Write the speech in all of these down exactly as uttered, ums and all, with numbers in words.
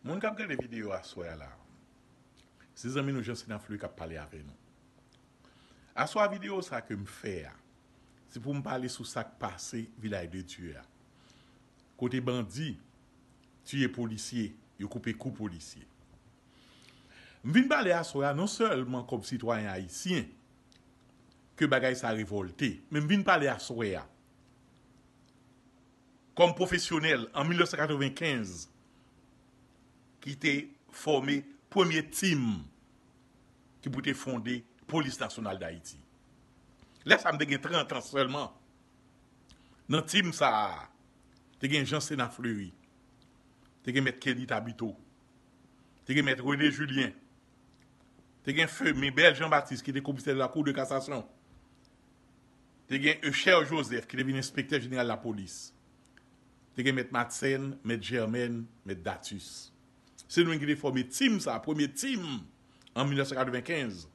Moun k ap gade videyo aswè a la, se zanmi nou Jean Sénat Fleury k ap pale avè nou. Aswè a, videyo sa ke m fè a, se pou m pale sou sa k pase Vilaj de Dye a, kote bandi tiye polisye, yo koupe kou polisye. M vin pale aswè a non sèlman kòm sitwayen ayisyen ke bagay sa revòlte, men m vin pale aswè a kòm pwofesyonèl an mil nèf san katrevenkenz ki te fòme premye tim ki pou te fonde Polis Nasyonal Dayiti. Lè sa a, m te gen trant an sèlman. Nan tim sa a, te gen Jean Sénat Fleury, te gen Mèt Kelly Tabito, te gen Mèt René Julien, te gen Feu Mibel Jean Baptiste, ki te komisè de la Cour de Cassation, te gen Eucher Joseph, ki te vin enspektè jeneral lapolis, te gen Mèt Madsen, Mèt Germaine, Mèt Datus. Se nou menm ki te fòme tim sa, premye tim, an mil nèf san katrevenkenz,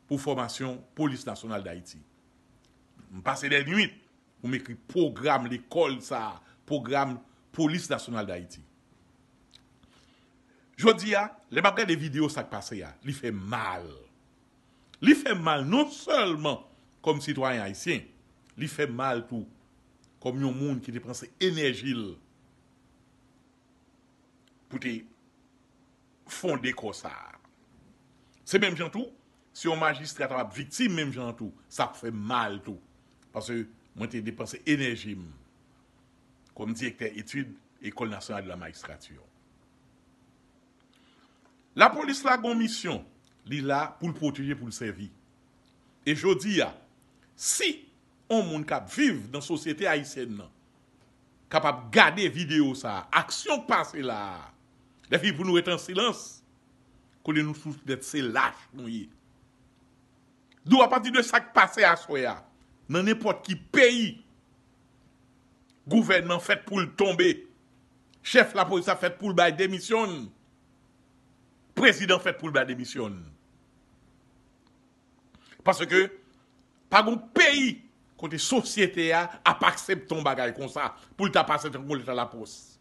pou fòmasyon Polis Nasyonal Dayiti. M pase dè nwit pou m ekri pwogram lekòl sa a, pwogram Polis Nasyonal Dayiti. Jodi a, lè m ap gade videyo sa k pase a, li fè m mal. Li fè m mal non sèlman kòm sitwayen ayisyen, li fè m mal tou kòm yon moun ki te panse enèji l pou te fonde kò sa a. Se menm jan tou, si yon majistra ta ap viktim menm jan an tou, sa ap fè m mal tou. Paske mwen te depanse enèji m kòm direktè etid École Nationale de la Magistrature. Lapolis la gon misyon, li la pou l pwoteje, pou l sèvi. E jodi a, si yon moun k ap viv nan sosyete ayisyèn nan kapab gade videyo sa a, aksyon k pase la a, lèfini pou nou ret an silans, kote nou sou tèt se lach nou ye. Donk, apati de sa k pase aswè a, nan nenpòt ki peyi, gouvènman fèt pou l tonbe, chèf lapolis la fèt pou l bay demisyon l, prezidan fèt pou l bay demisyon l. Paske pa gon peyi kote sosyete a ap aksepte yon bagay konsa pou l ta pase tankou lèt alatras.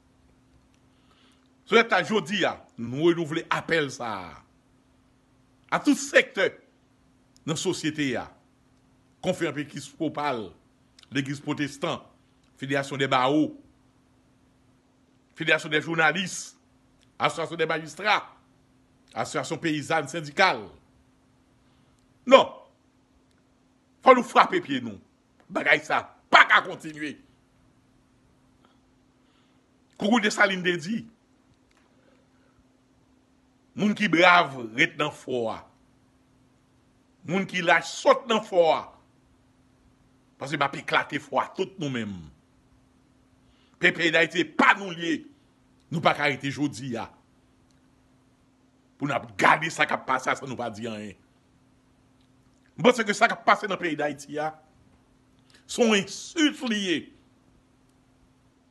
Se poutèt sa jodi a, nou renouvle apèl sa a, a tout sektè nan sosyete a, Konferans Episkopal, Legliz Pwotestan, Federasyon dè Bawo, Federasyon dè Jounalis, Asosyasyon dè Majistra, Asosyasyon Peyizàn Sendikal. Non! Fò nou frape pye nou. Bagay sa pa ka kontinye. Koukou Desalin te di, moun ki brav ret nan fò a. Moun ki lach sot nan fò a. Paske m ap eklate fò a tout nou menm. Pe-, peyi Dayiti se pa nou l ye. Nou pa ka rete jodi a pou n ap gade sa k ap pase a san nou pa di anyen. M panse ke sa k ap pase nan peyi Dayiti a, se yon ensilt li ye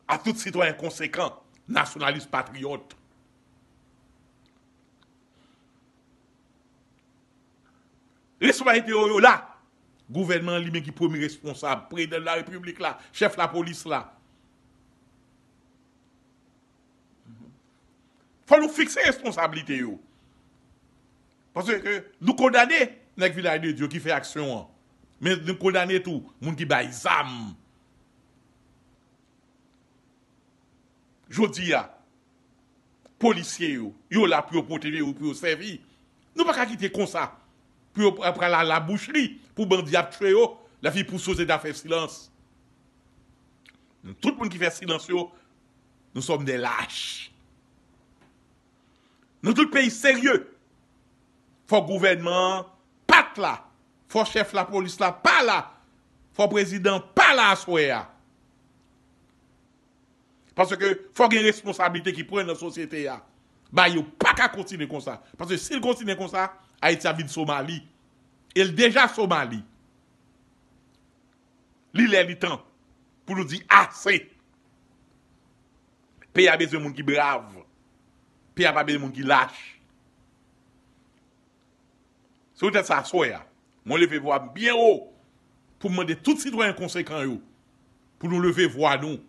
a tout sitwayen konsekan, nasyonalis, patriyòt. Responsablite yo, yo la. Gouvènman an li menm ki premye responsab, prezidan de la repiblik la, chèf lapolis la. Fò nou fikse responsablite yo. Paske nou kondane nèg Vilaj de Dye ki fè aksyon an. Men nou kondane tou moun ki bay zam. Jodi a, polisye yo, yo la pou yo pwoteje yo, pou yo sèvi. Nou pa ka kite konsa pou yo pral al labouch li, pou bandi ap tchwe yo, lèfini pou sosyete a fè silans. Nou tout moun ki fè silans yo, nous sommes des lâches. Nan tout peyi serye, fò gouvènman an pa t la, fò chèf lapolis la pa la, fò prezidan pa la aswè a. Paske fò gen responsablite ki pran nan sosyete a. Bagay yo pa ka kontinye konsa. Paske si l kontinye konsa, Ayiti ap vin Somali. E l deja Somali. Li lè, li tan pou nou di ase. Peyi a bezwen moun ki brav. Peyi a pa bezwen moun ki lach. Se poutèt sa, aswè a, mwen leve vwa m byen wo pou m mande tout sitwayen konsekan yo pou nou leve vwa nou.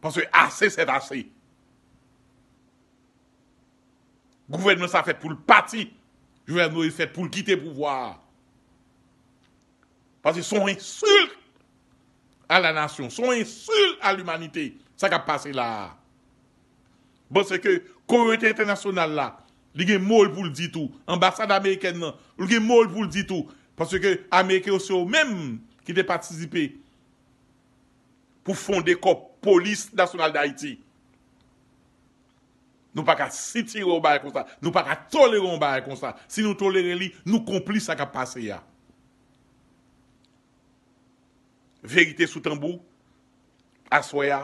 Paske ase, c'est assez. Gouvènman sa fèt pou l pati. Jovenel Moïse fèt pou l kite pouvwa a. Paske se yon ensilt a la nasyon, se yon ensilt a limanite, sa k ap pase la a. Paske kominote entènasyonal la, li gen mo l pou l di tou. Anbasad amerikèn nan, li gen mo l pou l di tou. Paske Ameriken yo se yo menm ki te patisipe pou fonde kò Polis Nasyonal Dayiti. Nou pa ka sitire yon bagay konsa. Nou pa ka tolere yon bagay konsa. Si nou tolere li, nou konplis sa k ap pase a. Verite sou tanbou, aswè a,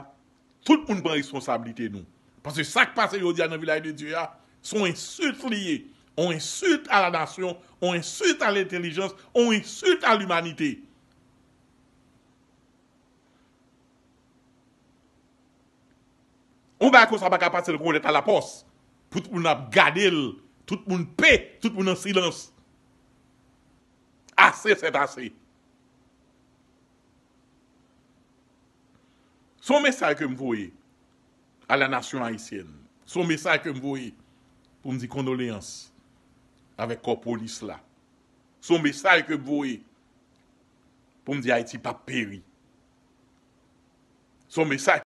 tout moun pran responsablite nou. Paske sa k pase jodi a nan Vilaj de Dye a, se yon ensilt li ye. Yon ensilt a la nasyon, yon ensilt a lentèlijans, yon ensilt a limanite. Yon bagay konsa pa ka pase l konplèt a lapòs. Pou tout moun ap gade l, tout moun pe, tout moun an silans. Ase, sèt ase. Se yon mesaj ke m voye a la nasyon ayisyèn. Se yon mesaj ke m voye pou m di kondoleyans avèk kò polis la. Se yon mesaj ke m voye pou m di Ayiti p ap peri. Se yon mesaj